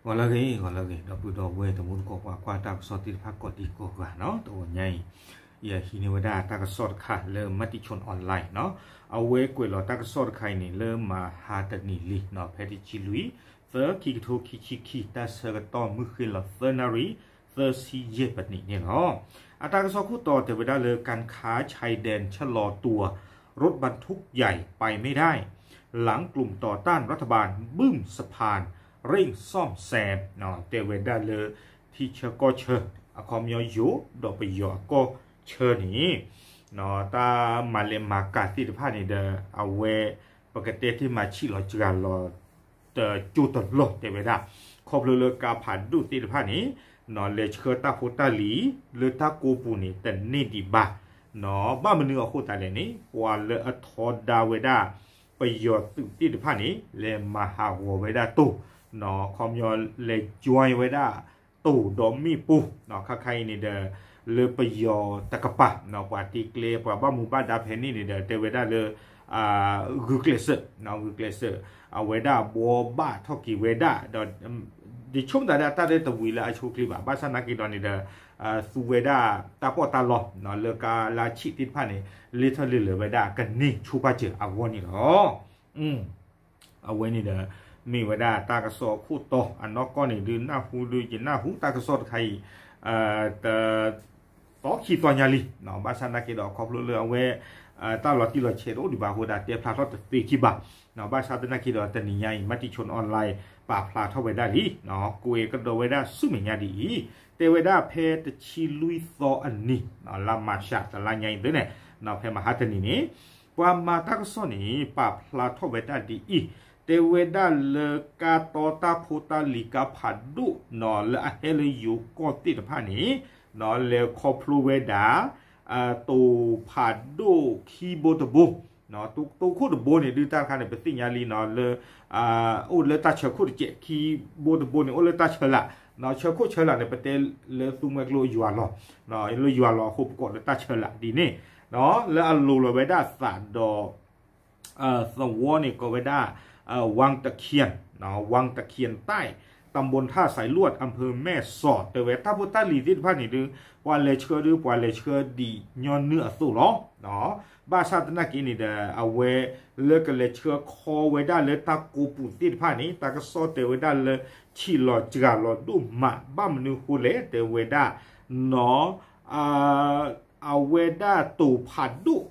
ဂီၤလၢအဂ့ၤ ဂီၤလၢအဂ့ၤ ဒီပုၢ်ဒီဝဲၢ်တံၤသကိး ပှၤကွၢ်တၢ်ကစီၣ်သ့ၣ်တဖၣ်ကိးဒံကိးဂၤနီၤ, တဂီၤညါအံၤ ယဟံးန့ၢ်ဝဲဒၣ်တၢ်ကစီၣ်တခါလၢ Matichon Online နီၤ, အဝဲကွဲးလီၤတၢ်ကစီၣ်တခါအံၤန့ၣ် လၢမဟါတနံၤလံနီၤ, ဖဲတဆံလွံၢ် သၢ ခံကထိခံဆံခံ တၢ်ဆၢကတီၢ်မုၢ်ဃ့ၢ်လီၤသၢနၣ်ရံၣ် သၢဆံယဲၢ်ပနံးန့ၣ်လီၤ. အတၢ်ကစီၣ်ခိၣ်တီတဲဝဲဒၣ်လၢ การค้าชายแดนชะลอตัว รถบรรทุกใหญ่ไปไม่ได้ หลังกลุ่มต่อต้านรัฐบาลบึ้มสะพาน เร่งซ่อมแซม တဲဝဲဒၣ်လၢ ထံဆၢကီၢ်ဆၢ အခီပညီယိၤ ဒီးပယီၤအကီၢ်ဆၢန့ၣ် တၢ်မၤလဲၤမၤကၤသ့ၣ်တဖၣ်န့ၣ်ဒီး အဝဲ ပကတဲတ့ၢ်မၤဆံးလီၤစှၤလီၤ တကၠိတလီၢ်တဲဝဲဒၣ် ခီဖျိလၢကါဖးဒိၣ်သ့ၣ်တဖၣ်န့ၣ် လဲၤဆှၢတၢ်ဖိတၢ်လံၤ လၢတၢ်ကိးပူၤန့ၣ် တန့ၢ်ဒံးဘၣ် ဘၣ်မနုၤအဃိသတးလဲၣ်န့ၣ် ပှၤလၢအထီဒါဝဲဒၣ် ပယီၤသုးသ့ၣ်တဖၣ်န့ၣ် လဲၤမၤဟးဂီၤဝဲဒၣ်တိၢ် ခီပညီလဲၤ join ဝဲဒၣ် တိၢ်ဒီးမ့ၣ်ပိၢ် ခါခါအံၤန့ၣ်ဒီး လၢပယီၤတကပၤ ပှၤတ့ကျဲ ပှၤဘၣ်မူဘၣ်ဒါဖဲန့ၣ်န့ၣ်ဒီး တဲဝဲဒၣ်လၢ ဂုာ်ကျဲးစၢး ဂုာ်ကျဲးစၢး အဝဲဒၣ်ဘှီဘၣ်ထီၣ်က့ၤဝဲဒၣ်ဒီး ယဆိကမိၣ်သးဒၣ်တၢ်ရဲၣ်တဝံၤလၢအဆိအချ့ဘၣ် ဘၣ်ဆၣ်သနာ်က့ဒီးန့ၣ်ဒီး သူဝဲဒၣ်တၢ်ပီးတၢ်လီ လၢကါလၢဆံးသ့ၣ်တဖၣ်န့ၣ် လ့ထီၣ်လ့လၢာ်ဝဲဒၣ်ကန့ၢ်ဆိပာ်စၢၤအဂီၢ်န့ၣ်လီၤ. အဝဲန့ၣ်ဒီး မ့ၢ်ဝဲဒၣ်တၢ်ကစီၣ်အခိၣ်တီအနီၢ်ကီၢ်န့ၣ် ဒုးနၢ်ဟူဒုးယနၢ်ဟူတၢ်ကစီၣ်တခါအံၤ တ သီခံသီညါလံ ဘၣ်ဆၣ်သနာ်က့ဒီး ခီဖျိလၢအဝဲ တၢ်လီၤတံၢ်လီၤဆဲးတအိၣ်ဒံးဘၣ်အဃိဒီး တဲဖျါထီၣ်တသ့ခံဘၣ် ဘၣ်ဆၣ်သနာ်က့ဒီး တနံၤညါအံၤ Matichon Online ပာ်ဖျါထီၣ်ဝဲဒၣ်လံ ကွဲးကဒီးဝဲဒၣ်ဆူမဲာ်ညါဒ်အံၤ တဲဝဲဒၣ်ဖဲတဆံလွံၢ်သီအနံၤ လါမၤရှးတလါညါအံၤသ့န့ၣ် ဖဲမဟါတနံၤန့ၣ် ပှၤမၤတၢ်ကစီၣ်န့ၣ် ပာ်ဖျါထီၣ်ဝဲဒၣ်ဒ်အံၤ တဲဝဲဒၣ်လၢကါတီတၢ်ဖိတၢ်လံၤကါဖးဒိၣ် လၢအဟဲလၢယိၤကီၢ်သ့ၣ်တဖၣ်န့ၣ် လဲၤခီဖျိဝဲဒၣ် တိၢ်ဖးဒိၣ်ခံဘိတဘိ တိၢ်ခိၣ်တဘိန့ၣ် ဒုးတၢ်တခါန့ၣ် ပသ့ၣ်ညါလံနီၤ လၢ အိၣ်လၢတၢ်ဆၢခိၣ်တစဲး ခံဘိတဘိန့ၣ် အိၣ်လၢတၢ်ဆၢလာ် ဆၢခိၣ်ဆၢလာ်န့ၣ် ပတဲလၢသူမှဲကျိယွၤလီၤ လၢယွၤလီၤအဃိပကိးလၢတၢ်ဆၢလာ်ဒ်န့ၣ် လၢအလိၤလီၤဝဲဒၣ်သးဒီး သဝီန့ၣ်ကိးဝဲဒၣ် วังตะเคียน วังตะเคียนใต้ ตำบลท่าสายลวด อำเภอแม่สอด တဲဝဲတၢ်ဖိတၢ်လံၤသ့ၣ်တဖၣ်န့ၣ်ဒုး ပှၤလဲၤဆှၢဒုး ပှၤလဲၤဆှၢဒ်ညီနုၢ်အသိးလီၤ. ဘၣ်ဆၣ်သနာ်က့န့ၣ်ဒီး အဝဲလၢကလဲၤဆှၢခီဝဲဒၣ်လၢတၢ်ကိးပူၤသ့ၣ်တဖၣ်န့ၣ် တၢ်ကစီၣ်တဲဝဲဒၣ်လၢ ဆံးလီၤစှၤလီၤဒိၣ်မး ဘၣ်မနုၤဃိလဲၣ် တဲဝဲဒၣ် နီၤ အဝဲဒၣ်တိၢ်ဖးဒိၣ်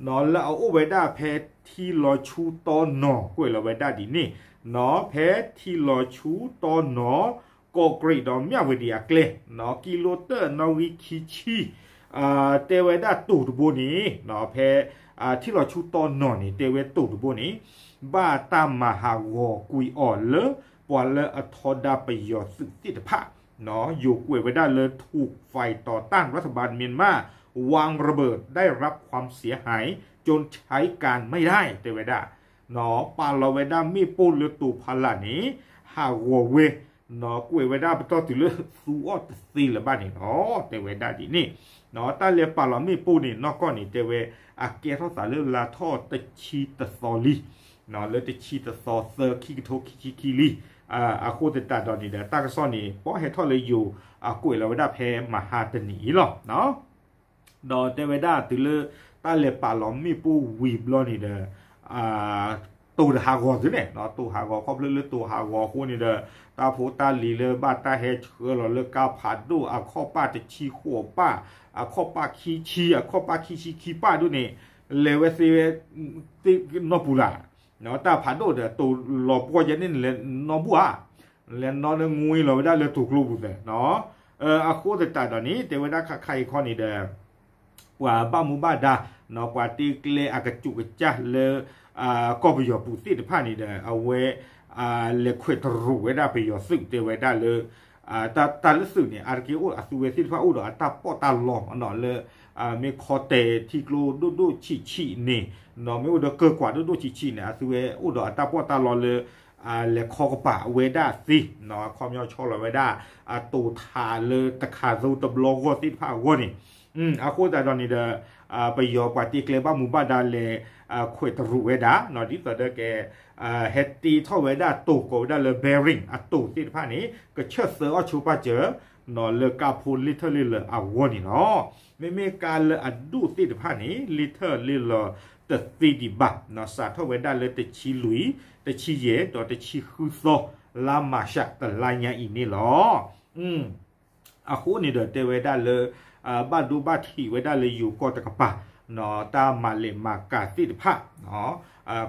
နီၤ လၢအအိၣ်ဝဲဒၣ်ဖဲထံလီၤဆူတီနီၤ ကွဲးလီၤဝဲဒၣ်ဒ်န့ၣ် နီၤ ဖဲထံလီၤဆူတီနီၤ ကီးကြံးဒီးမၠၣ်ဝတံၤအကျဲ နီၤ ကံလိတၢၣ်နီၣ်ဂံၢ်ခံဆံ တဲဝဲဒၣ်တိၢ်တဘိန့ၣ် နီၤ ဖဲ ထံလီၤဆူတီနီၤန့ၣ် တဲဝဲတိၢ်တဘိန့ၣ် ဘၣ်တၢ်မၤဟးဂီၤကွံာ်အီၤလၢ ပှၤလၢအထီဒါပယီၤသုးသ့ၣ်တဖၣ် နီၤ ယိၤကွဲးဝဲဒၣ်လၢ ถูกฝ่ายต่อต้านรัฐบาลเมียนมาวางระเบิดได้รับความเสียหายจนใช้การไม่ได้ တဲဝဲဒၣ် နီၤ ပာ်လီၤဝဲဒၣ်မ့ၣ်ပိၢ်လၢတိၢ်ဖးလာ်န့ၣ် ဟးဂီၤဝဲ နီၤ ကွဲးဝဲဒၣ်ပတီၢ်တုၤလၢသူအီၤတသ့လၢၤဘၣ်န့ၣ်လီၤ တဲဝဲဒၣ်ဒ်န့ၣ် နီၤ တၢ်လဲၤပာ်လီၤမ့ၣ်ပိၢ်န့ၣ် နီၢ်ကီၢ်န့ၣ် တဲဝဲ အကဲထီၣ်သးလၢလါထီၣ်တဆံတသီလံ နီၤ လၢတဆံတသီသၢ ခံကထိခံဆံခံလံ အဃိသတးဒီးန့ၣ်ဒီး တၢ်ကစီၣ်န့ၣ် ပှၤဟဲထီၣ်လၢယိၤ အကွဲးလီၤဝဲဒၣ်ဖဲမဟါတနံၤအံၤလီၤ ဒီးတဲဝဲဒၣ်တုၤလၢ တၢ်လဲၤပာ်လီၤမ့ၣ်ပိၢ်ဝံၤဘျီန့ၣ်ဒီး တိၢ်တဟးဂီၤသုန့ၣ် တိၢ်ဟးဂီၤ ခီဖျိလၢတိၢ်ဟးဂီၤအဃိန့ၣ်ဒီး တၢ်ဖိတၢ်လံၤလၢဘၣ်တၢ်ဟဲဆှၢလီၤလၢကါဖးဒိၣ် အခီၣ်ပၣ်တဆံဃိးပၣ် အခီၣ်ပၣ်ခံဆံ အခီၣ်ပၣ်ခံဆံခံပၣ်ဒ်န့ၣ် လဲၤဝဲသ့ဝဲ သ့ၣ်နီၢ်ပူၤလၢ် တၢ်ဖးဒိၣ်ဒီးတိၢ်လီၤပှီၢ်ယဲန့ၣ် လဲၤနီၢ်ဘူၣ်ဧါ လဲၤနီၢ်လၢငွ့လီၤဝဲဒၣ်လၢတိၢ်ကျိပူၤသ့ၣ် အဃိသတးဒီးန့ၣ် တဲဝဲဒၣ်ခါခါအံၤခီန့ၣ်ဒီး ပှၤဘၣ်မူဘၣ်ဒါ နီၤ ပှၤတ့ကျဲအကစူးကစၢ်လၢ ကီၢ်ပယီၤပူၤသ့ၣ်တဖၣ်န့ၣ်ဒီး အဝဲ လဲၤခွဲးတရူးဝဲဒၣ်ပယီၤသုးတဲဝဲဒၣ်လၢ တၢ်လၢသုးန့ၣ် အါတက့ၢ်အိၣ်အသုဝဲသ့ၣ်တဖၣ်အိၣ်ဒီးအတၢ်ပီးတၢ်လီနီၤ လၢ မ့ၢ်ခီတဲာ်ထံကျိဒိၣ်ဒိၣ်ဆံးဆံးန့ၣ် နီၤ မ့ၢ်အိၣ်ဒီးကၢၤကွၢ်ဒိၣ်ဒိၣ်ဆံးဆံးန့ၣ် အသုဝဲအိၣ်ဒီးအတၢ်ပီးတၢ်လီလၢ လဲၤခီကပၤဝဲဒၣ်သ့, ခီပညီဆီလီၤဝဲဒၣ် အတိာ်ထးလၢတခးသိတဘျီဂီၢ်သ့ၣ်တဖၣ်အဂီၢ်န့ၣ်, အဃိသတးဒီးန့ၣ်ဒီး ပယီၤပှၤတ့ကျဲဘၣ်မူဘၣ်ဒါလဲၤ ခွဲးတရူးဝဲဒၣ် ဒ်သိးဒီးက ဟဲတ့ထီၣ်ဝဲဒၣ်တိာ်ကိးဝဲဒၣ်လၢ Bering အတိာ်သ့ၣ်တဖၣ်န့ၣ် ကဆၢသၢအီၣ်ဆိပာ်စၢၤ လၢကါဖိလ့ထၢၣ်လ့လၢာ်အဂီၢ်န့ၣ်လီၤ. မ့မ့ၢ်ကါလၢအဒိၣ်သ့ၣ်တဖၣ်န့ၣ် လ့ထၢၣ်လ့လၢာ်တသ့ဒံးဘၣ်, စးထီၣ်ဝဲဒၣ်လၢတဆံလွံၢ်, တဆံယဲၢ် ဒီးတဆံဃုသီ လါမၤရှးတလါညါအံၤန့ၣ်လီၤ. အဃိန့ၣ်ဒီးတဲဝဲဒၣ်လၢ ဘၣ်ဒိဘၣ်ထံးဝဲဒၣ်လၢယိၤကီၢ်တကပၤ တၢ်မၤလဲၢ်မၤကၤသ့ၣ်တဖၣ်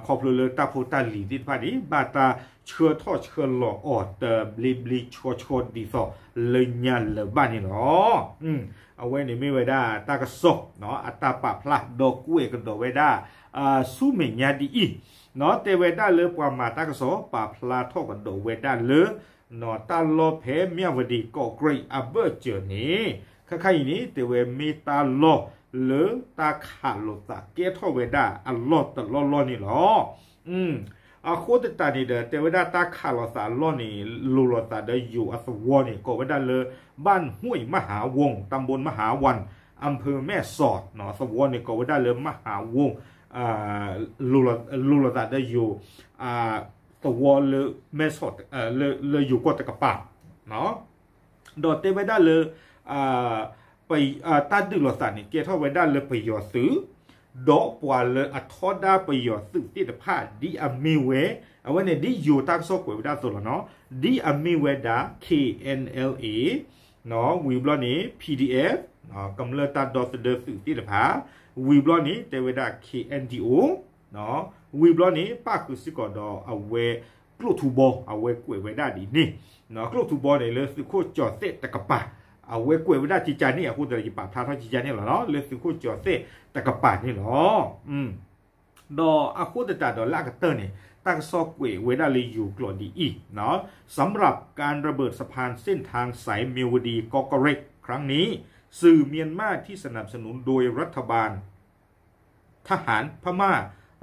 ခီဖျိလၢတၢ်ဖိတၢ်လံၤသ့ၣ်တဖၣ်န့ၣ် ဘၣ်တၢ်ဆှၢထီၣ်ဆှၢလီၤအီၤတဘျ့ဘျ့ဆှီဆှီဒ်သိးလၢညါလၢၤဘၣ်န့ၣ်လီၤ. အဝဲန့ၣ်မ့ၢ်ဝဲဒၣ်တၢ်ကစီၣ် အတၢ်ပာ်ဖျါ ဒီးကွဲးကဒီးဝဲဒၣ် ဆူမဲာ်ညါဒ်အံၤ, တဲဝဲဒၣ်လၢပှၤမၤတၢ်ကစီၣ် ပာ်ဖျါထီၣ်ကဒီးဝဲဒၣ်လၢ တၢ်လီၢ်ဖဲမၠၣ်ဝတံၤ ကီးကြံးအဘၢၣ်စၢၤန့ၣ် ခဲခါအံၤန့ၣ် တဲဝဲမ့ၢ်တၢ်လီၢ်လၢတၢ်ခးလိာ်သးကဲထီၣ်ဝဲဒၣ်အလီၢ်တလီၢ်လီၢ်န့ၣ်လီၤ. အဃိသတးန့ၣ်ဒီး တဲဝဲဒၣ်တၢ်ခးလိာ်သးအလီၢ်န့ၣ် လိၤလိာ်သးဒီးယိၤအသဝီန့ၣ် ကိးဝဲဒၣ်လၢ บ้านห้วยมหาวง ตำบลมหาวัน อำเภอแม่สอด သဝီန့ၣ် ကိးဝဲဒၣ်လၢ มหาวง လိၤလိာ်သးဒီးယိၤ သဝီလၢ မဲဆီး လၢယိၤကီၢ်တကပၤ ဒီးတဲဝဲဒၣ်လၢ တၢ်ဒုးလိာ်သးန့ၣ် ကဲထီၣ်ဝဲဒၣ်လၢပယီၤသုး ဒီးပှၤလၢအထီဒါပယီၤသုးသ့ၣ်တဖၣ် ဒ်အမ့ၢ်ဝဲ အဝဲန့ၣ်ဒ်ယိၤတၢ်ကစီၣ်ကွဲးဝဲဒၣ်အသိးလီၤနီၤ ဒ်အမ့ၢ်ဝဲဒၣ် K N L A ဝံၤဘျီန့ၣ် P D F ကမျၢၢ်တၢ်ဒီသဒၢသုးသ့ၣ်တဖၣ် ဝံၤဘျီန့ၣ် တဲဝဲဒၣ် K N D O ဝံၤဘျီန့ၣ် ပၣ်ဃုာ်စ့ၢ်ကီးဒီးအဝဲ ကျိၣ်ထူဘီ အဝဲကွဲးဝဲဒၣ်ဒ်န့ၣ်, ကျိၣ်ထူဘီန့ၣ် လၢသုးခိၣ်ကၠီၤသဲးတကပၤ အဝဲကွဲးဝဲဒၣ်ကကန့ၣ် အဃိသတးယပာ်ဖျါထီၣ်ကကန့ၣ်လီၤနီၤ လၢသုးခိၣ်ကၠီၤသဲးတကပၤန့ၣ်လီၤ. ဒီးအဃိသတးဒီးလၢအကတၢၢ်န့ၣ် တၢ်ကစီၣ်ကွဲးဝဲဒၣ်လၢယိၤကျိာ်ဒ်အံၤ, สำหรับการระเบิดสะพานเส้นทางสายเมียวดี เกาะเกร็ดครั้งนี้ สื่อเมียนมาที่สนับสนุนโดยรัฐบาล ทหารพม่า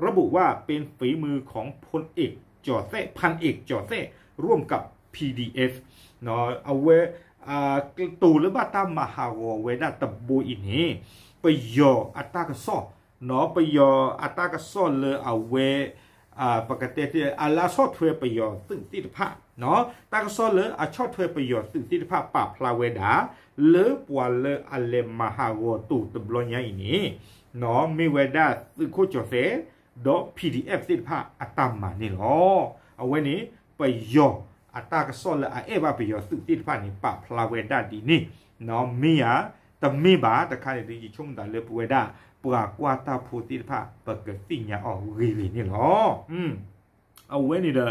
ระบุว่าเป็นฝีมือของพลเอกจ่อแต้ พันเอกจ่อแต้ ร่วมกับ P D F အဝဲ တိၤလၢဘၣ်တၢ်မၤဟးဂီၤဝဲဒၣ်တဘိအံၤန့ၣ် ပယီၤအတၢ်ကစီၣ် ပယီၤအတၢ်ကစီၣ်လၢအဝဲ ပကတဲ အလၢအဆီၣ်ထွဲပယီၤသုးသ့ၣ်တဖၣ် တၢ်ကစီၣ်လၢအဆီၣ်ထွဲပယီၤသုးသ့ၣ်တဖၣ် ပာ်ဖျါဝဲဒၣ် လၢပှၤလၢအလဲၤမၤဟးဂီၤတိၤတဘျီညါအံၤန့ၣ် မ့ၢ်ဝဲဒၣ်သုးခိၣ်ကၠီၤသဲး ဒီး P D F သ့ၣ်တဖၣ်အတၢ်မၤန့ၣ်လီၤ. အဝဲန့ၣ် ပယီၤအတၢ်ကစီၣ်လၢအအဲၣ်ဘၣ်ပယီၤသုးသ့ၣ်တဖၣ်န့ၣ် ပာ်ဖျါဝဲဒၣ်ဒ်န့ၣ် မ့ၢ်ဧါ တမ့ၢ်ဘၣ် တခါန့ၣ်ဒီး ယဆိကမိၣ်သးလၢပဝဲဒၣ် ပှၤကွၢ်တၢ်ဖိသ့ၣ်တဖၣ် ပကသ့ၣ်ညါအီၤဂ့ၤဂ့ၤန့ၣ်လီၤ. အဝဲန့ၣ်ဒီး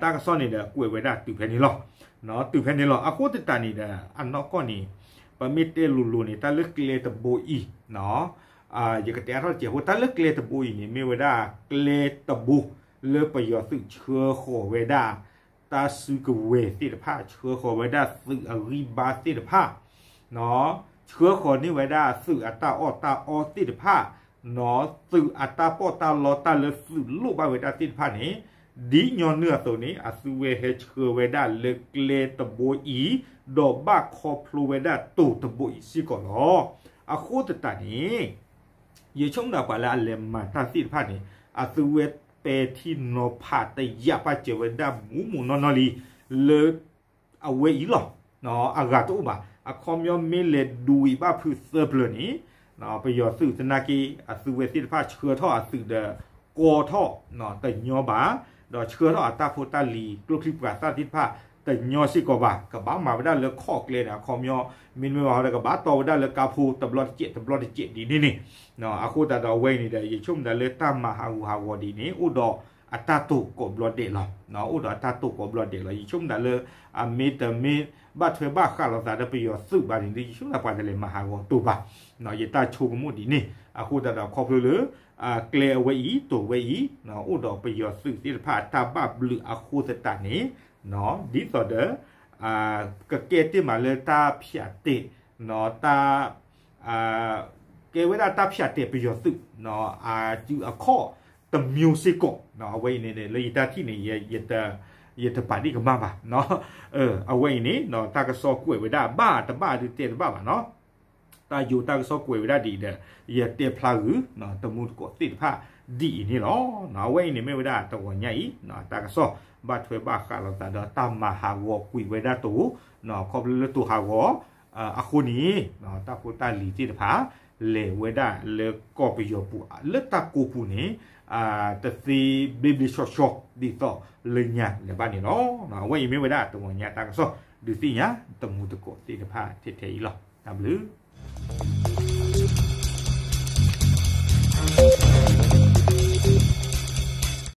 တၢ်ကစီၣ်န့ၣ်ဒီး ကွဲးဝဲဒၣ်တုၤဖဲန့ၣ်လီၤ. တုၤဖဲန့ၣ်လီၤ. အဃိသတးန့ၣ်ဒီး အနီၢ်ကီၢ်န့ၣ် ပမ့ၢ်တဲလိၤလိၤန့ၣ် တၢ်လၢကျဲတဘိအံၤ ယကတဲအါထီၣ်တစဲးဖိ တၢ်လၢကျဲတဘိအံၤန့ၣ် မ့ၢ်ဝဲဒၣ်ကျဲတဘိ လၢပယီၤသုးဆှၢဃီၤဝဲဒၣ် တၢ်စုကဝဲၤသ့ၣ်တဖၣ် ဆှၢဃီၤဝဲဒၣ်သုးအဂံၢ်ဘါသ့ၣ်တဖၣ် ဆှၢဃီၤန့ၢ်ဝဲဒၣ်သုးအတၢ်အီၣ်တၢ်အီသ့ၣ်တဖၣ် သုးအတၢ်ပီးတၢ်လီတၢ်လၢသုးလိၣ်ဘၣ်ဝဲဒၣ်သ့ၣ်တဖၣ်န့ၣ် ဒ်ညီနုၢ်အသိးန့ၣ် အသုဝဲဟဲဆှၢဝဲဒၣ်လၢကျဲတဘိအံၤ ဒီးဘၣ်ခီဖျိဝဲဒၣ်တိၤတဘိအံၤစ့ၢ်ကီးလီၤ. အဃိသတးန့ၣ် ယဆိကမိၣ်ဒၣ်ပှၤလၢအလဲၤမၤတၢ်သ့ၣ်တဖၣ်န့ၣ် အသုဝဲပဲာ်ထံနီၤဖးတယာ်ပာ်စၢၤဝဲဒၣ်မူးမူးနီၢ်နီၢ်လံ လၢ အဝဲအံၤလီၤ. အဂၤတအိၣ်ဘၣ် အခီပညီမ့ၢ်လဲၤဒုးအံၤဘၣ်ဖုးသၢပျၢၤန့ၣ် ပယီၤသုးသနာ်က့ အသုဝဲသ့ၣ်တဖၣ်ဆှၢထီၣ်အသုးဒီး ကီထီၣ်တညီဘၣ် ဒီးဆှၢထီၣ်အတၢ်ဖိတၢ်လံၤကျိချံပှၤသၣ်သ့ၣ်တဖၣ်တညီစ့ၢ်ကီးဘၣ် ကဘၣ်မၤဝဲဒၣ်လၢခီၣ်ကျဲန့ၣ် အခီပညီ မ့တမ့ၢ်ဘၣ်ဒီး ကဘၣ်တီဝဲဒၣ်လၢကါဖိတဘျီတစဲးတဘျီတစဲးဒ်န့ၣ်န့ၣ် အဃိသတးဒီးအဝဲအံၤန့ၣ်ဒီး ယဆိကမိၣ်ဒၣ်လၢတၢ်မၤဟးဂူာ်ဟးဂီၤဒ်န့ၣ် အိၣ်ဒီးအတၢ်တိာ်ကိးဘျီဒဲးလီၤ. အိၣ်ဒီးအတၢ်တိာ်ကိးဘျီဒဲးလီၤ. ယဆိကမိၣ်ဒၣ်လၢ အမ့ၢ်တမ့ၢ်ဘၣ်ထွဲဘၣ်ဃးလိာ်သးဒီးပယီၤသုးဘၣ်န့ၣ်ဒီး ယဆိကမိၣ်ဒၣ်ပှၤတလဲၤမၤဟးဂီၤတိၤဘၣ် ယတၢ်ဆိကမိၣ်ဒ်န့ၣ် အဃိသတးဒီးခီဖျိလၢ ကျဲအဝဲအံၤ တိၤဝဲအံၤ အိၣ်ဒီးပယီၤသုးသ့ၣ်တဖၣ်အတၢ်ဘၣ်ဘျုးအဃိသတးန့ၣ် ဒ်သိးဒီး ကကဲတ့ၢ်မးလၢတၢ်ဖၠးတဲာ် တၢ် ကဲဝဲဒၣ်တၢ်ဖၠးတဲာ်ပယီၤသုး အစုအခီၣ် မျိုးစ့ၢ်ကီး, အဝဲအံၤန့ၣ် လၢယတၢ်ထံၣ်န့ၣ် ယတပာ်ဒံၣ်ကမၣ်ဘၣ်. အဝဲအံၤန့ၣ် တၢ်ကစီၣ်ကွဲးဝဲဒၣ် ဘၣ်တဘၣ်ဒုးတဲတဘၣ်ဘၣ်နီၤ. တၢ်ယိၤတၢ်ကစီၣ်ကွဲးဝဲဒၣ်ဒ်အံၤဒီး ယတဲဖျါဂုာ် တမူတကိးသ့ၣ်တဖၣ်ဒ်အံၤန့ၣ်လီၤ. အဝဲအံၤန့ၣ်မ့ၢ်ဝဲဒၣ်တဂီၤညါအံၤ တၢ်ကစီၣ် ဘၣ်ထွဲဘၣ်ဃးလိာ်သးဒီးတၢ်မၤဟးဂီၤကွံာ်ဝဲဒၣ်တဝီ ခီဖျိလၢတိၤဟးဂီၤ အဃိန့ၣ် တၢ်ဖိတၢ်လံၤသ့ၣ်တဖၣ် လဲၤဝဲဒၣ်လၢကီၢ်ပယီၤပူၤ လၢတၢ်ကိးပူၤန့ၣ် တသ့ဘျ့ဘျ့ဆှီဆှီ ဒ်သိးလၢညါလဲၤဘၣ်န့ၣ်လီၤ. အဝဲအံၤမ့ၢ်ဝဲဒၣ်တဂီၤညါတၢ်ကစီၣ် ဒုးသ့ၣ်ညါ တမူတကိးသ့ၣ်တဖၣ်ထဲထဲအံၤလီၤ. တၢ်ဘျုး